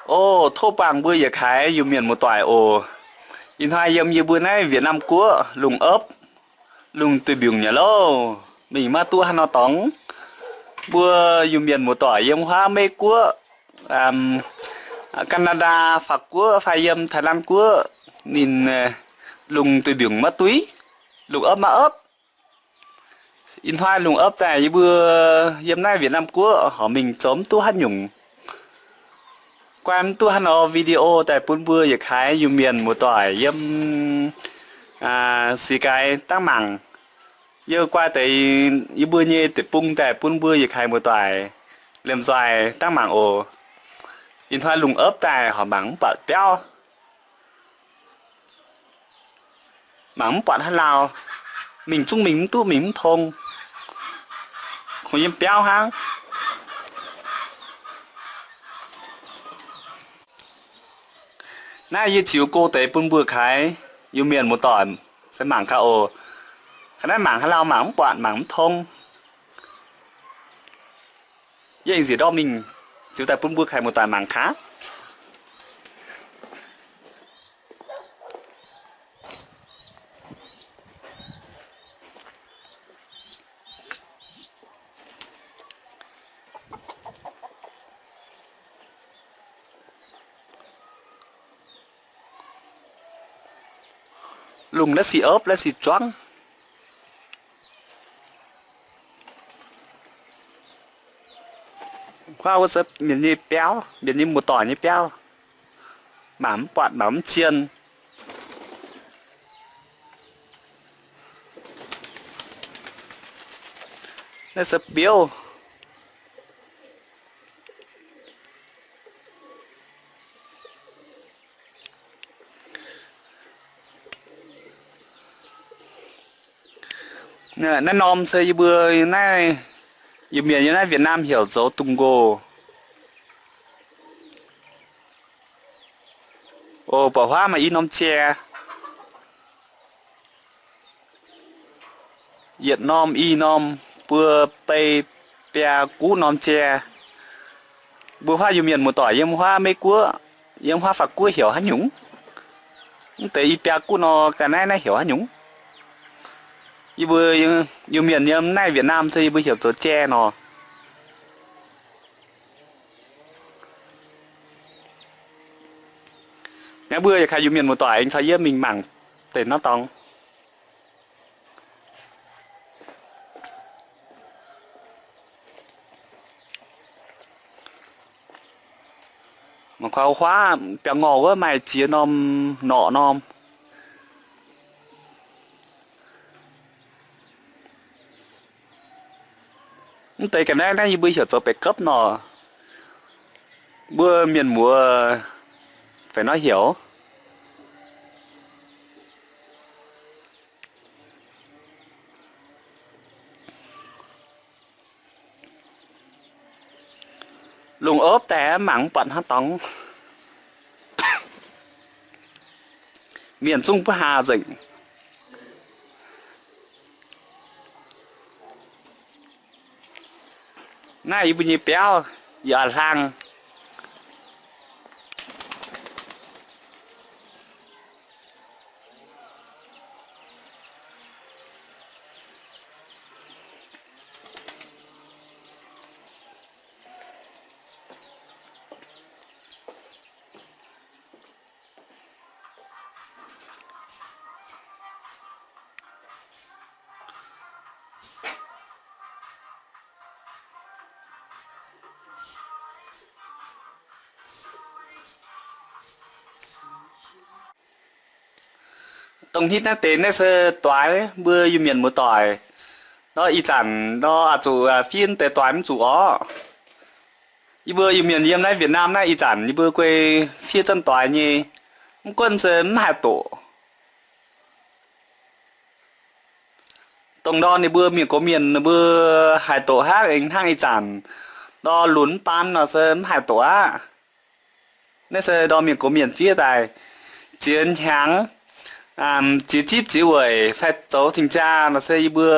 O, tov buangh mbuo yietc kaaix Iu-Mienh muoz-doic oc. Ih hnoi yiem yie mbuo naaiv Việt Nam guoqv lungh opv, lungh duih mbiungc nyei louh, mingh maiv duqv haaix nor dorngx. Mbuo Iu-Mienh muoz-doic yiem huaav Meiv Guoqv, Canada, Faac Guoqv fai yiem Taiv Lan Guoqv, ninh lungh duih mbiungc maiv duih, lungh opv maiv opv. Ih hnoi lungh opv daaih yie mbuo yiem naaiv Việt Nam guoqv horpc mingh zoux mv duqv haaix nyungc. Guai mv duqv haaix nor video daaih bun mbuo yietc kaaix Iu-Mienh muoz-doic yiem Singx Nqaiz dangv mangc. Yie guai deix yie mbuo nyei deic-bung daaih bun mbuo yietc kaaix muoz-doic liemh nzoih dangv mangc oc. Ih hnoi lungh opv daaih horpc mangc mv buatc biauv. Mangc mv buatc haaix lauh, mingh zungv mingh mv duqv, mingh mv tong, kungx yiem biauv hnangv. Naaiv yie ziux go deix bun mbuo kaaix Iu-Mienh muoz-doic se mangc gaax oc. Ga'naaiv mangc haaix lauh mangc mv buatc, mangc mv tong. Yie aengx nziex ndorm mingh ziux daaih bun mbuo kaaix muoz-doic mangc gaax. Lungh naaiv sic opv, naaiv sic zuangv. Huaav wuov se mienh nyei biauv, mienh nyei muoz-doic nyei biauv. Mangc mv buatc, mangc mv zien. Naaiv se biouv. Naaiv norm se yie mbuo naaiv, Iu-Mienh yiem naaiv Việt Nam heuc zoux dungz nqox. Oc, buatc huaav maaih i norm jai. Yietc norm, i norm, buo, bei, biaa, guv norm jai. Mbuo huaav Iu-Mienh muoz-doic yiem huaav Meiv Guoqv, yiem huaav Faac Guoqv heuc haaix nyungc? Mv deix i biaa guv nor ga'naaiv naaiv heuc haaix nyungc? Yie mbuo Iu-Mienh yiem naaiv Việt Nam se yie mbuo heuc zoux jai nor. Naaiv mbuo yietc kaaix Iu-Mienh muoz-doic aengx caux yie mingh mangc deix norm dorngx. Mangc gaax huaav biaux ngorh wuov maaih ziex norm norqc norm. Mv deix ga'naaiv naaiv yie mbuo heuc zoux baeqc gopv nor. Mbuo mienh muoz fai nor heuc. Lungh opv daaih mangc mv buatc hnangv dorngx. Mienh zungv mbuo haa nzengc. Naaiv yie mbuo nyei biauv, yie a'hlang. Dongh hnitv naaiv deix naaiv se doix mbuo Iu-Mienh muoz-doic. Nor ih zanc nor oix zuqc fiev deix doix mv zuqc orqv. Yie mbuo Iu-Mienh yiem naaiv Việt Nam naaiv ih zanc yie mbuo guei fiev zanv doix nyei, mv gunv se mv haih doqc. Dongh nor ninh mbuo mienh gox mienh ninh mbuo haih doqc hnangv, aengx hnangv ih zanc nor lunx mv baan nor se mv haih doqc aqv. Naaiv se nor mienh gox mienh fiev daaih ziex hnyangx, ziex zipv ziex weic fai zoux cing-jaa nor se yie mbuo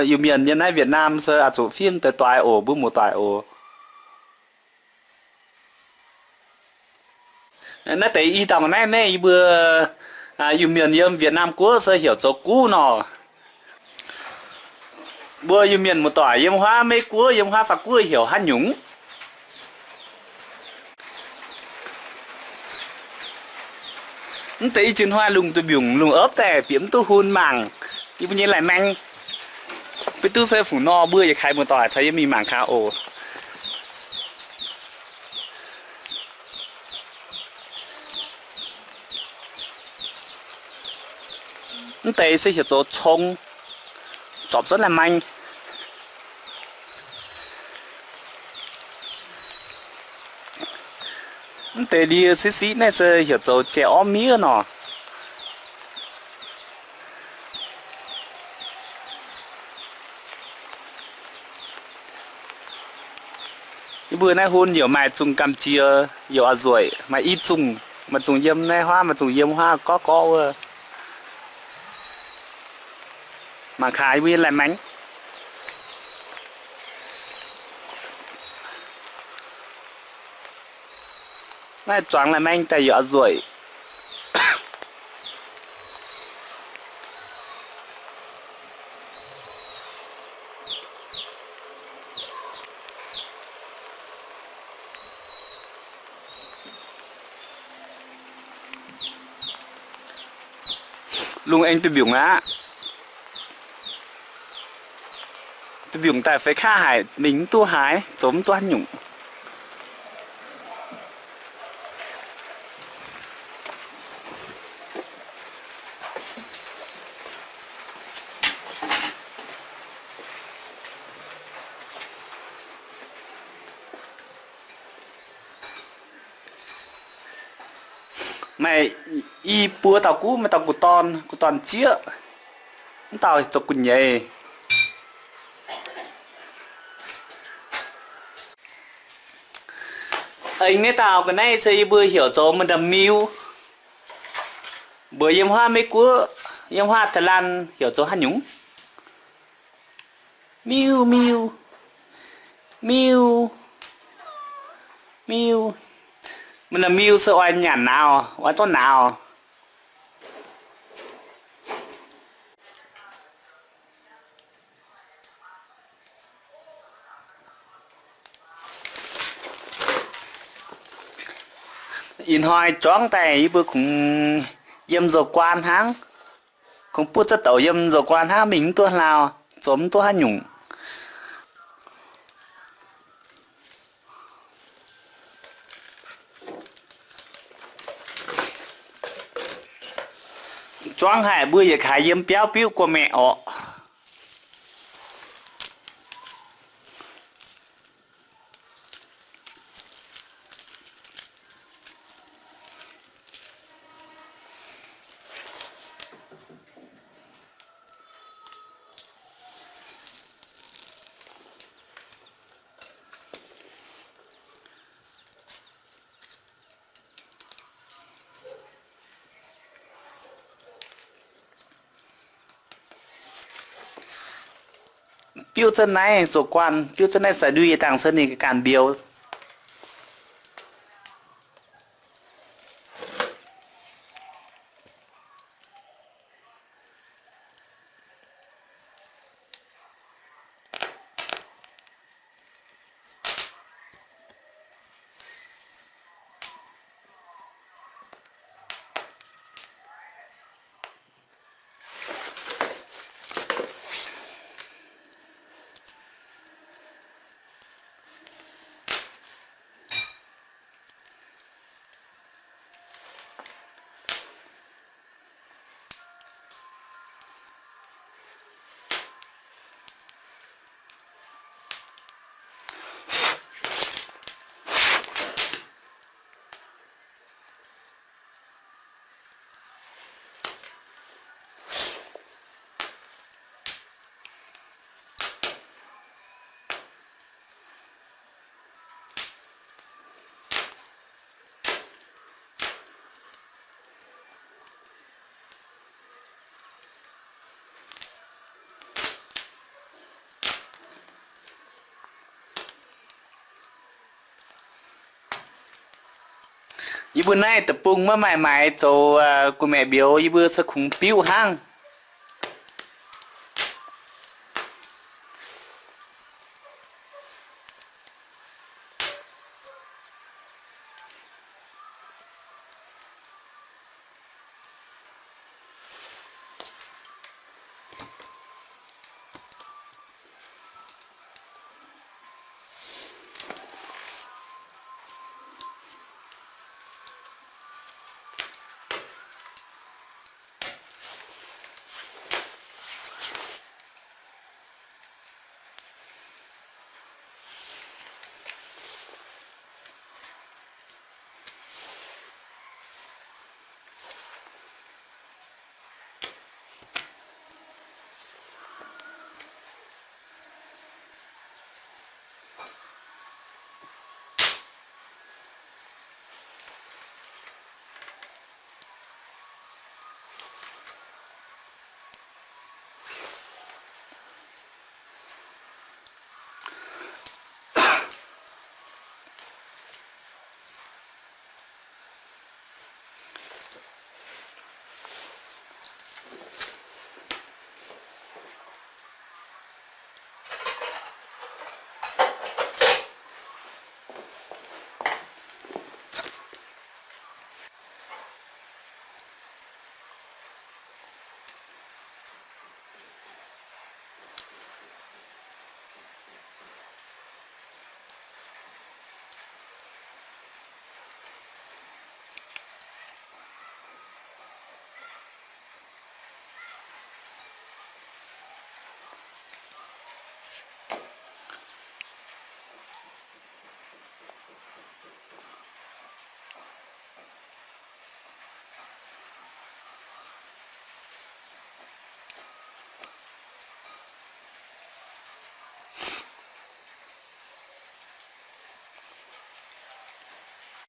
Iu-Mienh yiem naaiv Việt Nam se oix zuqc fiev deix doix oc, mbuo muoz-doic oc. Naaiv deix i dauh naaiv, naaiv yie mbuo Iu-Mienh yiem Việt Nam guoqv se heuc zoux guv nor. Mbuo Iu-Mienh muoz-doic yiem huaav Meiv Guoqv, yiem huaav Faa Guoqv heuc haaix nyungc? Mv deix i ziex hnoi lungh duih mbiungc lungh opv daaih bieqc mv duqv hun mangc yie mbuo nyei lai-maeng. Beiv duqv se fungc nor, mbuo yietc kaaix muoz-doic caux yie mingh mangc gaax oc. Mv deix se heuc zoux cong, zorpc zuotv lai-maeng. Mv deix ndie siqv siqv naaiv se heuc zoux jai-orv miev nor. Yie mbuo naaiv hun youc maaih zungh gamh nziex, youc a'nzueic, maaih i zungh, maaih zungh yiem naaiv huaav, maaih zungh yiem huaav gorqv gorqv wuov. Mangc gaax yie mbuo nyei lai-maeng. Naaiv zuangx lai-maeng daaih youc a'nzueic. Lungh aengx duih mbiungc aqv. Duih mbiungc daaih feix kaav haic, mingh mv duqv haaix, zoux mv duqv haaix nyungc. Maaih i buo dauh guv, maaih dauh guv dorn, guv dorn zieqv, mv dauh zoux guv nyeiz. Aengx naaiv dauh ga'naaiv se yie mbuo heuc zoux ma'nda'miu. Mbuox yiem huaav Meiv Guoqv, yiem huaav Thailand heuc zoux haaix nyungc? Miu, miu, miu, miu. Ma'nda'miu se oix nyanc nauz, oix zorqv nauz. Ih hnoi juangv daaih yie mbuo kungx yiem nzou-guaan hnangv. Kungx butv za'douc yiem nzou-guaan hnangv, mingh mv duqv hlauv, zoux mv duqv haaix nyungc. Juangv haic mbuo yietc kaaix yiem biauv biuv guoqv maeqc orqc. Biuv zunv naaiv zoux guanh, biuv zunv naaiv sai ndui dangh se ninh ganh mbiouh. Yie mbuo naaiv deic-bung maiv maaih maaiz zoux gu'maeqc mbiouz, yie mbuo se kungx biuv hnangv.